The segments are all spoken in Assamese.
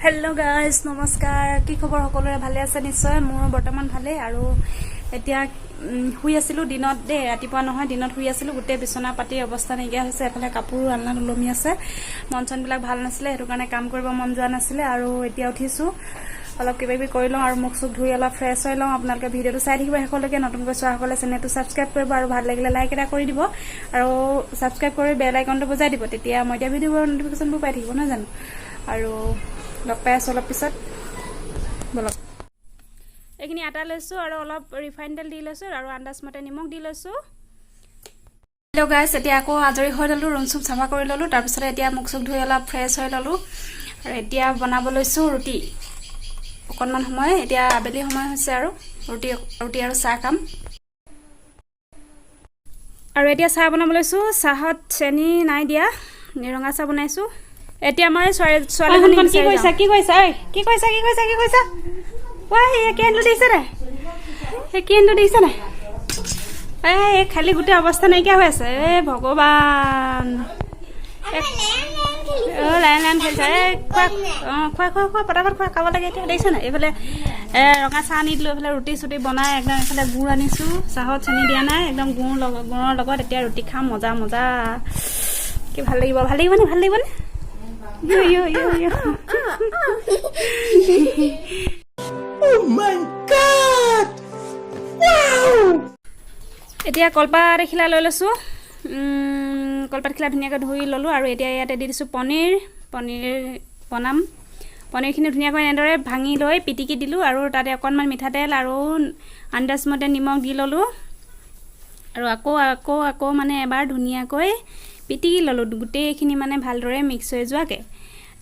হেল্ল' গাইজ, নমস্কাৰ। কি খবৰ সকলোৰে? ভালে আছে নিশ্চয়। মোৰ বৰ্তমান ভালেই। আৰু এতিয়া শুই আছিলোঁ দিনত দেই, ৰাতিপুৱা নহয়, দিনত শুই আছিলোঁ। গোটেই বিচনা পাতিৰ অৱস্থা নাইকিয়া হৈছে। এফালে কাপোৰো আলনাত ওলমি আছে। মন চনবিলাক ভাল নাছিলে, সেইটো কাৰণে কাম কৰিব মন যোৱা নাছিলে। আৰু এতিয়া উঠিছোঁ, অলপ কিবা কিবি কৰি লওঁ আৰু মুখ চুখ ধুই অলপ ফ্ৰেছ হৈ লওঁ। আপোনালোকে ভিডিঅ'টো চাই থাকিব শেষলৈকে। নতুনকৈ চোৱাসকলে চেনেলটো ছাবস্ক্ৰাইব কৰিব আৰু ভাল লাগিলে লাইক এটা কৰি দিব আৰু ছাবস্ক্ৰাইব কৰি বেল আইকনটো বজাই দিব। তেতিয়া মই এতিয়া ভিডিঅ'বোৰৰ নটিফিকেশ্যনবোৰ পাই থাকিব, নহয় জানো? আৰু লগ পাই আছোঁ অলপ পিছত, ব'লক। এইখিনি আটা লৈছোঁ আৰু অলপ ৰিফাইন তেল দি লৈছোঁ আৰু আন্দাজ মতে নিমখ দি লৈছোঁ। হেল্ল' গাইছ, এতিয়া আকৌ আজৰি হৈ ল'লোঁ, ৰুম চুম চাফা কৰি ল'লোঁ। তাৰপিছতে এতিয়া মুখ চুখ ধুই অলপ ফ্ৰেছ হৈ ল'লোঁ আৰু এতিয়া বনাব লৈছোঁ ৰুটি। অকণমান সময়, এতিয়া আবেলি সময় হৈছে আৰু ৰুটি আৰু চাহ খাম। আৰু এতিয়া চাহ বনাব লৈছোঁ। চাহত চেনি নাই দিয়া, ৰঙা চাহ বনাইছোঁ। এতিয়া মই ছোৱালীজনী। কি কৰিছা? কি কৰিছা ঐ? কি কৰিছা? কি কৰিছা? কি কৰিছা? ঐ, এই কেনটো দিছে নাই? সেই কেনটো দিছে নাই? এই খালি গোটেই অৱস্থা নাইকিয়া হৈ আছে। এ ভগৱান! অ, লাইন লাইন খেলিছে। এই খোৱা, অঁ, খোৱা খোৱা খোৱা, পটাপট খোৱা, খাব লাগে এতিয়া। দেখিছে নাই? এইফালে ৰঙা চাহ আনি দিলোঁ, এইফালে ৰুটি চুটি বনাই একদম। এইফালে গুড় আনিছোঁ, চাহত চেনি দিয়া নাই, একদম গুড়ৰ লগত এতিয়া ৰুটি খাম। মজা মজা, কি ভাল লাগিব! ভাল লাগিবনে? ভাল লাগিবনে? You you you you. Oh my God! Wow! এতিয়া কলপাত এখিলা লৈ লৈছোঁ। কলপাত এখিলা ধুনীয়াকৈ ধুই ল'লোঁ আৰু এতিয়া ইয়াতে দি দিছোঁ পনীৰ। পনীৰ বনাম। পনীৰখিনি ধুনীয়াকৈ এনেদৰে ভাঙি লৈ পিটিকি দিলোঁ আৰু তাতে অকণমান মিঠাতেল আৰু আন্দাজমতে নিমখ দি ল'লোঁ আৰু আকৌ আকৌ আকৌ মানে এবাৰ ধুনীয়াকৈ পিটিকি ল'লোঁ, গোটেইখিনি মানে ভালদৰে মিক্স হৈ যোৱাকৈ।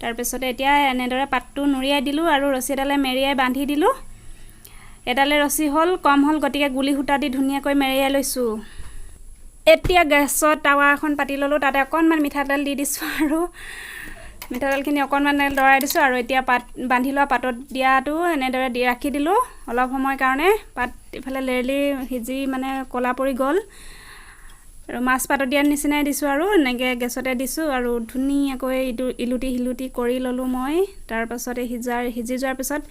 তাৰপিছতে এতিয়া এনেদৰে পাতটো নুৰিয়াই দিলোঁ আৰু ৰছী এডালে মেৰিয়াই বান্ধি দিলোঁ। এডালে ৰছী হ'ল, কম হ'ল, গতিকে গুলি সূতা দি ধুনীয়াকৈ মেৰিয়াই লৈছোঁ। এতিয়া গেছত টাৱা এখন পাতি ল'লোঁ, তাতে অকণমান মিঠাতেল দি দিছোঁ আৰু মিঠাতেলখিনি অকণমান লৰাই দিছোঁ। আৰু এতিয়া পাত বান্ধি লোৱা পাতত দিয়াটো এনেদৰে দি ৰাখি দিলোঁ অলপ সময় কাৰণে। পাত ইফালে লেৰেলি সিজি মানে ক'লা পৰি গ'ল আৰু মাছ পাতত দিয়াৰ নিচিনাই দিছোঁ আৰু এনেকৈ গেছতে দিছোঁ আৰু ধুনীয়াকৈ ইটো ইলুটি সিলুটি কৰি ল'লোঁ মই। তাৰপাছতে সিজি যোৱাৰ পিছত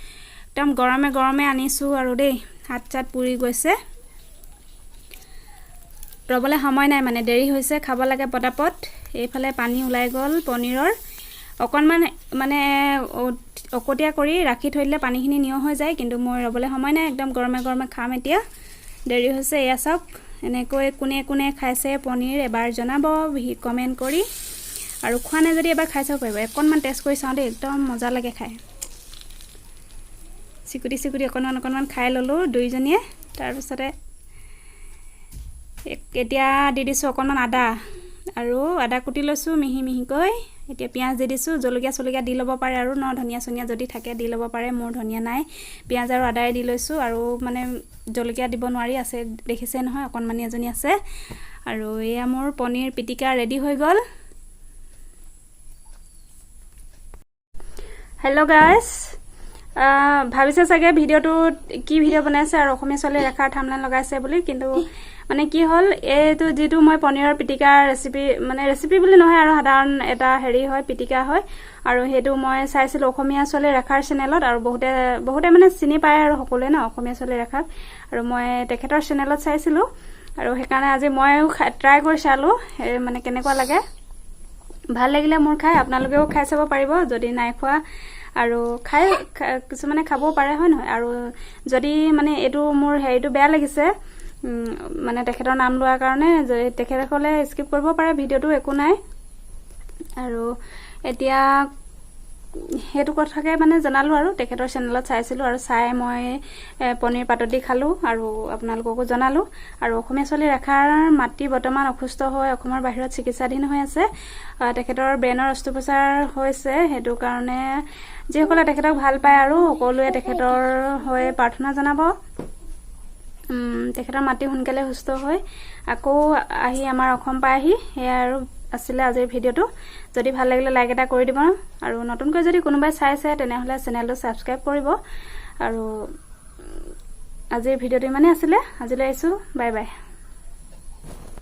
একদম গৰমে গৰমে আনিছোঁ আৰু দেই, হাত চাত পুৰি গৈছে। ৰ'বলৈ সময় নাই, মানে দেৰি হৈছে, খাব লাগে পটাপট। এইফালে পানী ওলাই গ'ল পনীৰৰ। অকণমান মানে অকটীয়া কৰি ৰাখি থৈ দিলে পানীখিনি নিয়ৰ হৈ যায়, কিন্তু মই ৰ'বলৈ সময় নাই, একদম গৰমে গৰমে খাম এতিয়া, দেৰি হৈছে। এয়া চাওক, এনেকৈ কোনে কোনে খাইছে পনীৰ এবাৰ জনাব কমেণ্ট কৰি। আৰু খোৱা নাই যদি এবাৰ খাই চাব পাৰিব। অকণমান টেষ্ট কৰি চাওঁ দেই, একদম মজা লাগে খাই। চিকুটি চিকুটি অকণমান অকণমান খাই ল'লোঁ দুইজনীয়ে। তাৰপিছতে এতিয়া দি দিছোঁ অকণমান আদা আৰু আদা কুটি লৈছোঁ মিহি মিহিকৈ। এতিয়া পিঁয়াজ দি দিছোঁ। জলকীয়া চলকীয়া দি ল'ব পাৰে আৰু ন, ধনিয়া চনিয়া যদি থাকে দি ল'ব পাৰে। মোৰ ধনিয়া নাই, পিঁয়াজ আৰু আদাই দি লৈছোঁ। আৰু মানে জলকীয়া দিব নোৱাৰি আছে, দেখিছে নহয়, অকণমানি এজনী আছে। আৰু এয়া মোৰ পনীৰ পিটিকা ৰেডি হৈ গ'ল। হেল্ল' গাইজ, ভাবিছে চাগে ভিডিঅ'টোত কি ভিডিঅ' বনাইছে আৰু অসমীয়া ছোৱালী ৰেখাৰ থাম্বনেইল লগাইছে বুলি। কিন্তু মানে কি হ'ল, এইটো যিটো মই পনীৰৰ পিটিকাৰ ৰেচিপি, মানে ৰেচিপি বুলি নহয় আৰু সাধাৰণ এটা হেৰি হয়, পিটিকা হয়। আৰু সেইটো মই চাইছিলোঁ অসমীয়া ছোৱালী ৰেখাৰ চেনেলত। আৰু বহুতে বহুতে মানে চিনি পায় আৰু সকলোৱে ন অসমীয়া ছোৱালী ৰেখাক। আৰু মই তেখেতৰ চেনেলত চাইছিলোঁ আৰু সেইকাৰণে আজি ময়ো ট্ৰাই কৰি চালোঁ মানে কেনেকুৱা লাগে। ভাল লাগিলে মোৰ খাই। আপোনালোকেও খাই চাব পাৰিব যদি নাই খোৱা। আৰু খাই কিছুমানে খাবও পাৰে, হয় নহয়? আৰু যদি মানে এইটো মোৰ হেৰিটো বেয়া লাগিছে, মানে তেখেতৰ নাম লোৱাৰ কাৰণে, যদি তেখেতসকলে স্কিপ কৰিব পাৰে ভিডিঅ'টো, একো নাই। আৰু এতিয়া সেইটো কথাকে মানে জনালোঁ আৰু তেখেতৰ চেনেলত চাইছিলোঁ আৰু চাই মই পনীৰ পাতত দি খালোঁ আৰু আপোনালোককো জনালোঁ। আৰু অসমীয়া ছোৱালী ৰেখাৰ মাতৃ বৰ্তমান অসুস্থ হৈ অসমৰ বাহিৰত চিকিৎসাধীন হৈ আছে। তেখেতৰ ব্ৰেইনৰ অস্ত্ৰোপচাৰ হৈছে। সেইটো কাৰণে যিসকলে তেখেতক ভাল পায় আৰু সকলোৱে তেখেতৰ হৈ প্ৰাৰ্থনা জনাব, তেখেতৰ মাতৃ সোনকালে সুস্থ হৈ আকৌ আহি আমাৰ অসম পায়হি। সেয়াই আৰু আছিলে আজিৰ ভিডিঅ'টো। যদি ভাল লাগিলে লাইক এটা কৰি দিব আৰু নতুনকৈ যদি কোনোবাই চাইছে তেনেহ'লে চেনেলটো ছাবস্ক্ৰাইব কৰিব। আৰু আজিৰ ভিডিঅ'টো ইমানেই আছিলে। আজিলৈ আহিছোঁ, বাই বাই।